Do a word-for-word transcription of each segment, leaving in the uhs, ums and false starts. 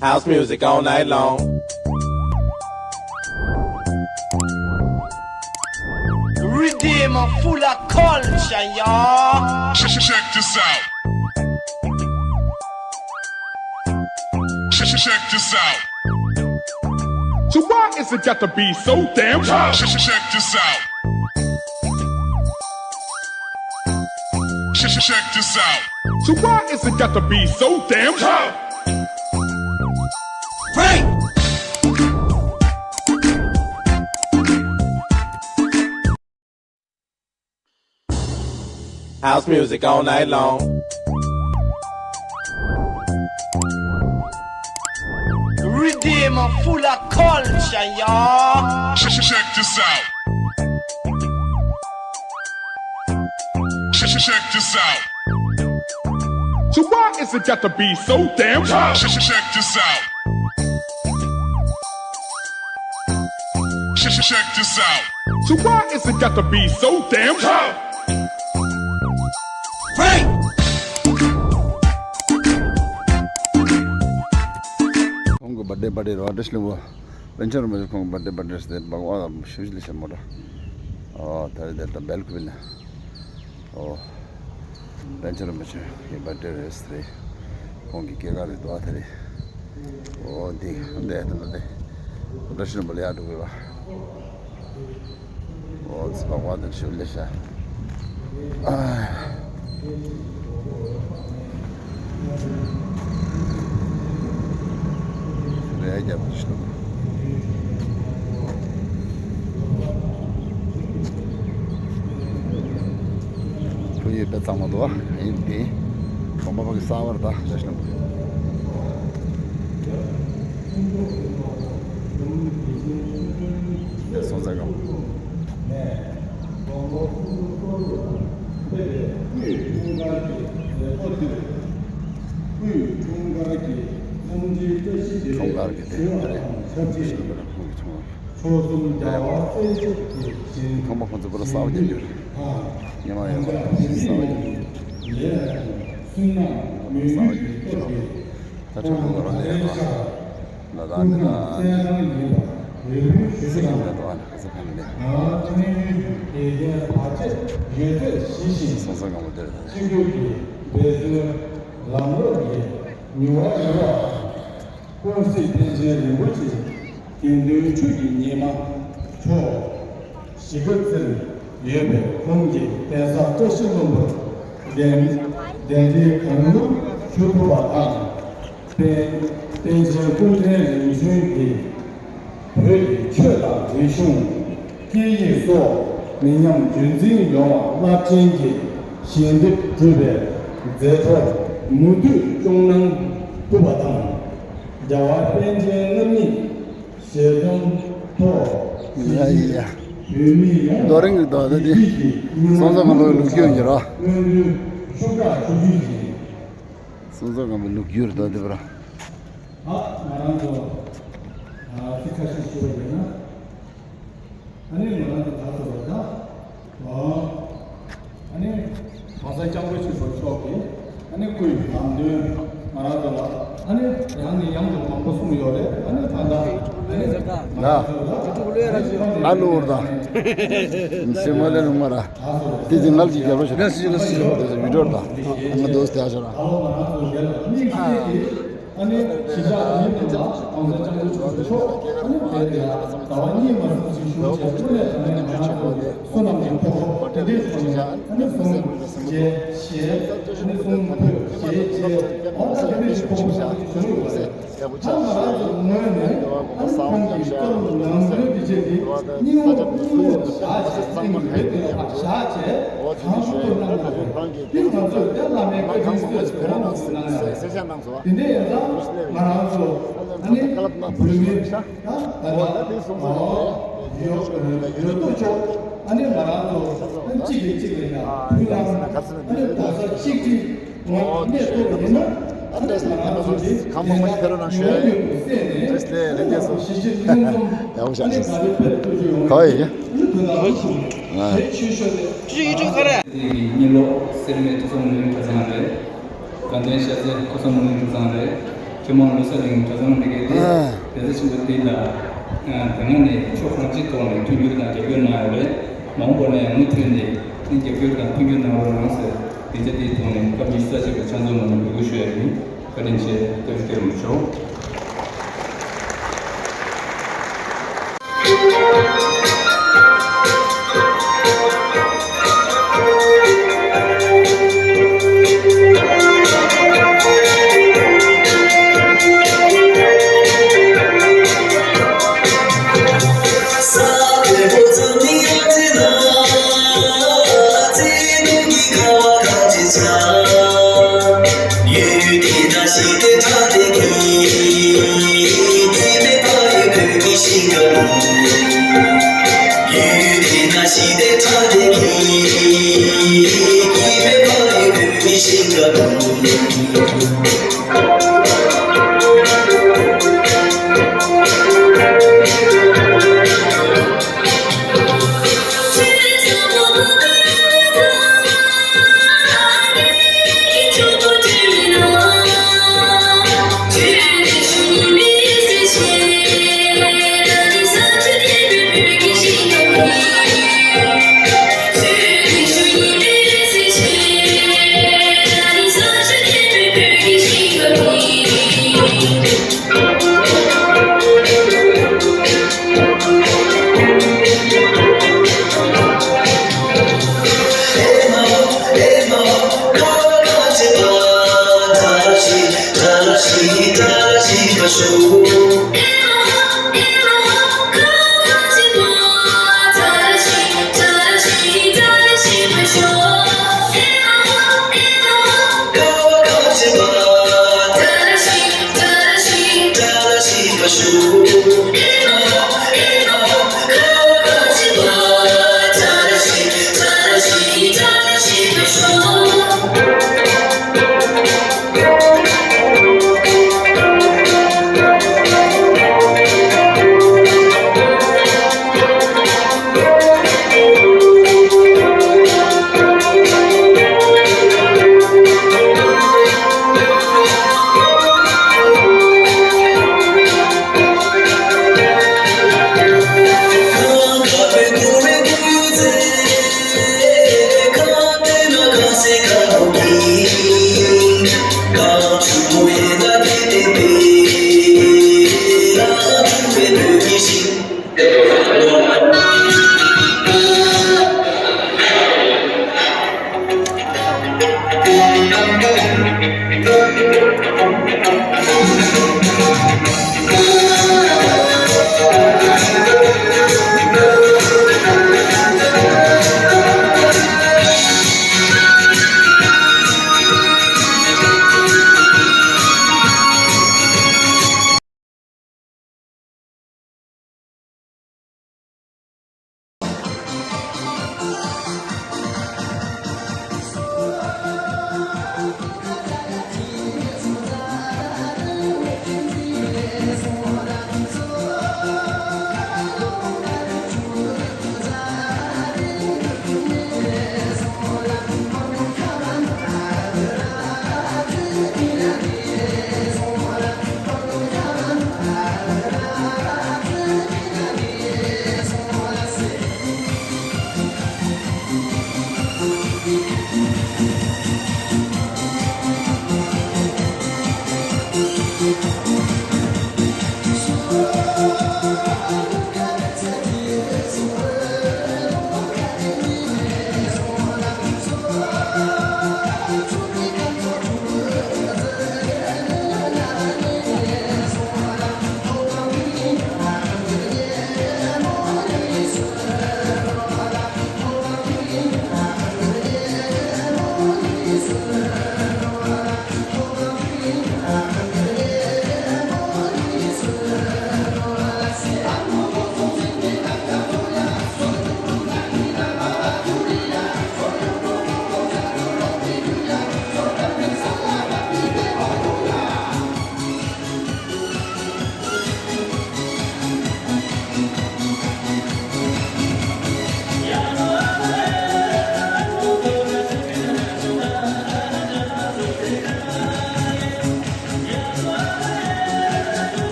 House music all night long. Redeem full of culture, y'all. Check, check this out. Check, check, check this out. So why is it got to be so damn tough? Check, check, check this out. Check, check, check this out. So why is it got to be so damn tough? Frank! House music all night long. Redeem full of culture, y'all. Check, check, check this out. Check, check, check this out. So why is it got to be so damn tough? Check, check, check this out. Check, check, check this out. So why is it got to be so damn tough? Frank! ཁོང་གི་བར་ཌེ་པར་ཊི་རེད་བ། བཀྲ་ཤིས་ལྷུན་པོ་པཎ་ཆེན་རིན་པོ་ཆེ་ཁོང་གི་བར་ཌེ་པར་ཊི་རེད་ཟེར་བ། ཨ་ཞུ་ཞིག་ལས་བྱེད་མོ་འདྲ། ཨོ་ད་རེད། དེ་ད་སྦེལ་ཀོབ་ནས། ཨོ། པཎ་ཆེན་རིན་པོ་ཆེ་གི་བར་ཌེ་རེད་ཟེར། ཁོང་གི་སྐྱེས་སྐར་རེད་འདུག་ཨ་དེ་རེད། ཨོ་འདི་འདི་ད་འདི་བཀྲ་ཤིས་ལྷུན་པོ་ལ་ཡར་འགྲོ་དགོས་པ། ཨོ་ཙི་པ་བ་དང་ཞུ་ལེ་ཤ། ཨ། རེད་རྒྱབ་ཞུ། ཁོ་ཡི་དཔེ་གཙང་མ་འདུག་ཨ། ཡིན་དེ། གོམ་པ་ཕ་གི་གསར་བར་ད་རེ་ཞིག་དེ་སོང་ཙང་གམ། ཁྲོམ་སྒར་གྱི་དེ་རེད། ཁྲོམ་སྒར་གྱི་དེ་རེད། ཁྲོམ་སྒར་གྱི་ཚོང་ཁང་པ་ཁོང་ཚོ་པུ་ར་གསར་པ་རྒྱག་རྒྱུ་རེད། ཉི་མ་ཡོད་པ་གསར་པ་རྒྱག་རྒྱུ་རེད། གསར་པ་རྒྱག་རྒྱུ་རེད། ད་ཁྲོམ་སྒར་ལ་ཡོད་པ། ལ་དྭགས་འདི་ལ་ཁ་སང་ཕན་ལས་ཁ་སང་ཕན་ལས། སོང་ཙང་གང་པོ་དེར་ད། ལམ་ལུགས་ཀྱི་མྱུར་བ་མྱུར་བ། ཀུན་གཟིགས་པཎ་ཆེན་རིན་པོ་ཆེ་དགེ་འདུན་ཆོས་ཀྱི་ཉི་མ་མཆོག་གཞིས་ཀ་རྩེར་ཡོད་པའི་ཁོང་གི་གདན་ས་བཀྲ་ཤིས་ལྷུན་པོར་གདན་གདན་འདྲེན་གང་མྱུར་ཞུ་ཐུབ་པ་དང་། པཎ་པཎ་ཆེན་སྐུ་ཕྲེང་རིམ་བྱོན་གྱིས་བོད་ཀྱི་ཆོས་དང་རིག་གཞུང་། སྐད་ཡིག་སོགས་མི་ཉམས་རྒྱུན་འཛིན་ཡོང་བར་རླབས་ཆེན་གྱི་ཞལ་འདེབས་བསྒྲུབས་པའི་མཛད་འཕྲོར་མུ་མཐུད་སྐྱོང་གནང་ཐུབ་པ་དང་། རྒྱལ་བ་པཎ་ཆེན་རྣམ་གཉིས་ཞལ་འཛོམས་ཐོག་ཡ་ཡ་ཡ། བོད་མི་ཡོངས་རྡོ་རིང་གི་རྡོ་ད་འདི་སོང་ཙང་ང་ལོ་ལུག་རྒྱུ་ཡིན་ར། སྨོན་འདུན་ཤུགས་དྲག་ཞུ་རྒྱུ་ཡིན། སོང་ཙང་ང་ལོ་ལུག་རྒྱུ་རེད་ད་འདི་བར། ཨ་ང་རང་ཚོ་ཚིག་ཁ་ཤས་ཞུ་བ་ཡིན་ན། ཨ་ནི་ང་རང་ཚོ་ད་ཚོ་བ་ད། ཨ་ནི་༸གོང་ས་༸སྐྱབས་མགོན་ཆེན་པོ་མཆོག་གིས་ཨ་ནི་སྐུའི་ལམ་སྟོན་ང་རང་ཚོ་ལ་ཨ་ནི་ཡང་ནས་ཡང་དུ་མང་པོ་གསུངས་ཡོད་རེད། ཨ་ནི་ད་ལྟ་ཨ་ནི་ང་རང་ཚོ་ལ་ཨ་ནི་ཨ་ལོ་འུར་ད་སེམས་མ་ལེན་རུང་མ་ར། དེ་ཚེ་ངལ་གྱི་རྒྱབ་ལོ་ཞིག་རེད། དེ་ཚེ་བི་ཌིའོ་ལ་ང་དོ་སྟེ་ཨ་ཤོ་ར། ཨ་ནི་གཞིས་ཆགས་ཉིད་དུ་ལ་གོང་ས་སྐྱབས་མགོན་ཆེན་པོ་མཆོག་ཨ་ནི་དེ་དེ་ལ་ཟླ་བ་གཉིས་མ་ཟིན་ཞིག་བཞུགས་བྱས་སྐུ་ལས་ད་ནས་ང་རང་ཚོ་བསོད་ནམས་ཀྱི་ཕོགས་དེ་འདྲས་ཐོག་ནས་ཨ་ནི་གསུང་བྱས་ཞལ་ཨ་ནི་གསུང་ཕུད་ཞལ་བྱས་འོ་ད་དེ་འདྲས་ཞིག་ཕོགས་ཞིག་བྱུང་ཡོད་པ་རེད། ད་ང་རང་ཚོ་ངོས་ནས་ཨ་ནི་ཁོང་གི་སྐྱབས་ལམ་སྟོན་འདི་བྱས་ཏེ་སྙིང་བོ་སྙིང་བོ་བཞག་བྱས་སེམས་ཀྱི་བེད་དེ་བཞག་བྱས་གང་ཐུབ་ཐུབ་གནང་དགོས། འདི་ང་ཚོས་ད་བླ་མའི་བཀའ་དྲིན་གསོས་ཟེར་གོང་ལ་གསུངས་གནང་ཡོད། དེ་འདྲ་ཡིན་ཙང་ང་རང་ཚོ་ཨ་ནི་བོད་མི་ད་ད་ལྟ་ཡོད་ཡོད་དོ་ཅོག་ཨ་ནི་ང་རང་ཚོ་གཅིག་གིས་གཅིག་ལ་ཡང་མཐུན་ལམ་ཨ་ནི་རྡོག་རྩ་གཅིག་སྒྲིལ་ངོས་ནས་གནས་ཐུབ་པ་ཡིན་ན་ཨ་ནི་ང་རང་ཚོ་འདི་ཁམས་པ་མ་ཤི་ཕེ་རོ་ནང་ཤོད་ཡོད་ཡོད་སེ་ནས་ཨ་ནི་གཞིས་བྱེས་མཐུན་འཛོམས་ཨ་ནི་ག་རེ་ཕེབས་ཐུབ་ཀྱི་ཡོང་ག་ཡིན། ཨ་ནི་དོན་དག་ཞིག་གལ་ཆེ་ཤོས་དེ། ཆུ་ཡིད་ཆུ་ག་རེ། དེ་གི་གཉིད་ལོག་སེར་སྨད་ཐོས་བསམ་སློབ་གཉེར་ཁང་ཚང་རེད། དགའ་ལྡན་ཤར་རྩེ་ཐོས་བསམ་སློབ་གཉེར་ཁང་ཚང་རེད། ཁྱེད་རང་ལོ་གསར་གླིང་གྲྭ་ཚང་ལ་འདི་གའི་དེ་ཨ། དེ་ཚེ་ཆེན་པོ་འདི་ལ་དེ་སྔ་ནས་ཕྱོགས་གང་ཅིའི་ཐོག་ནས་མཐུན་འགྱུར་དང་རྒྱབ་སྐྱོར་གནང་ཡོད་རེད། མ་འོངས་པ་ནས་མུ་མཐུད་ནས་ནི་རྒྱབ་སྐྱོར་དང་མཐུན་འགྱུར་གནང་རོགས་གནང་ཟེར་སྡིངས་ཆ་འདིའི་ཐོག་ནས་སྐབས་ཉི་ཤུ་རྩ་གཅིག་པའི་ཕྱག་འཛོམས་ངོས་ནས་འབོད་སྐུལ་ཞུ་ཡ་ཡིན། བཀའ་དྲིན་ཆེ། སྐྱབས་རྗེ་སྐྱབས་རྗེ་མཆོག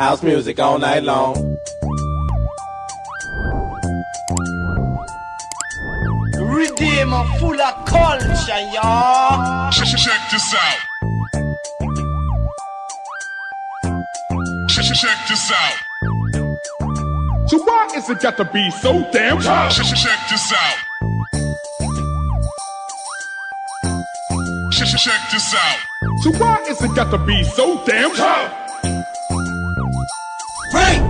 House music all night long. Redeemer full of culture, y'all. Check, check, check this out. Check, check, check this out. So why is it got to be so damn hard? Check, check, check this out. Check, check, check this out. So why is it got to be so damn hard? Frank!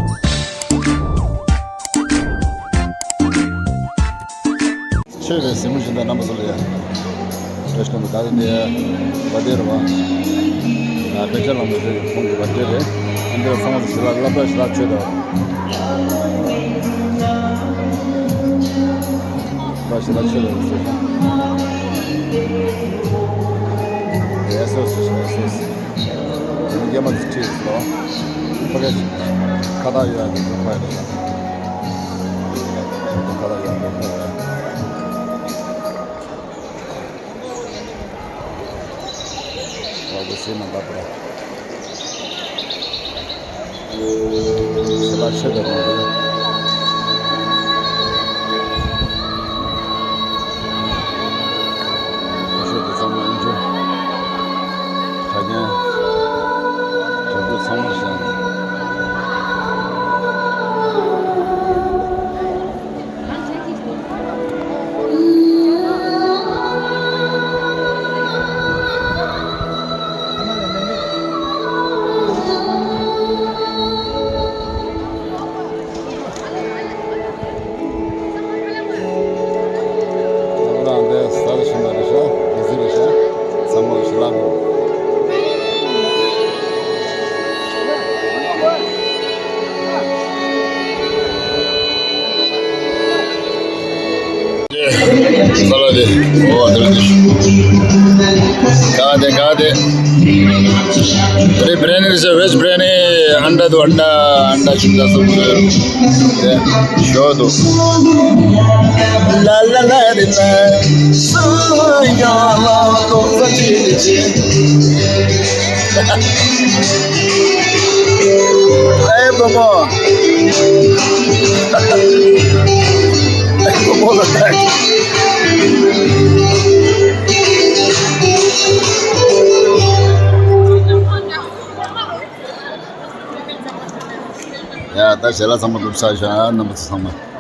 ཆོས་པའི་གཟིགས་མོ་བཞིན་དུ་རྣམ་པ་ཚོ་ལ་ཡ། བཀྲ་ཤིས་ལྷུན་པོ་ག་རེ་འདི་བ་དེ་རེད་བ། ང་དཔེ་ཆ་བླངས་པའི་ཆོས་ཀྱི་ཁོང་གི་བ་དེ་རེད། ཨ་འདི་ཚང་མ་ཞི་ལ་སློབ་གྲྭ་ཞི་ལ་ཆོས་དང་། བ་ཞི་ལ་ཆོས་དང་ཞི་ལ། ཡ་སོ་སོ་སོ་སོ། སྐྱེས་མ་དེ་ཁྲིད་སོ། ཁོ་གའི་ཁ་བཏགས་ཡོད་ཡ་དེ་ཁོ་ཡ་དེ། ཁ་བཏགས་ཡོད་ཡ་དེ་ཁོ་ཡ། ལག་པ་སེ་མ་འདབ་པ། སེ་ལ་ཆེ་བའི་ནང་དུ། ཆོས་དེ་ཚང་མ་ཨིན་ཇོ། གྲྭ་རྒན། དུས་འགོ་ཚང་མ་བཞག་ནས། Salad. Oh, delicious. Kade, kade. Today's biryani is a veg biryani. Anda tu anda, anda cinta semua. Ya, show tu. La la la la. Sayang, kau kecil. Hey, Bobo. Hey, Bobo, the tag. ཡ། ད་ཞལ་ལག་ཚང་མ་གྲུབ་ཚར་ཤག་རྣམ་པ་ཚོ་ཚང་མ།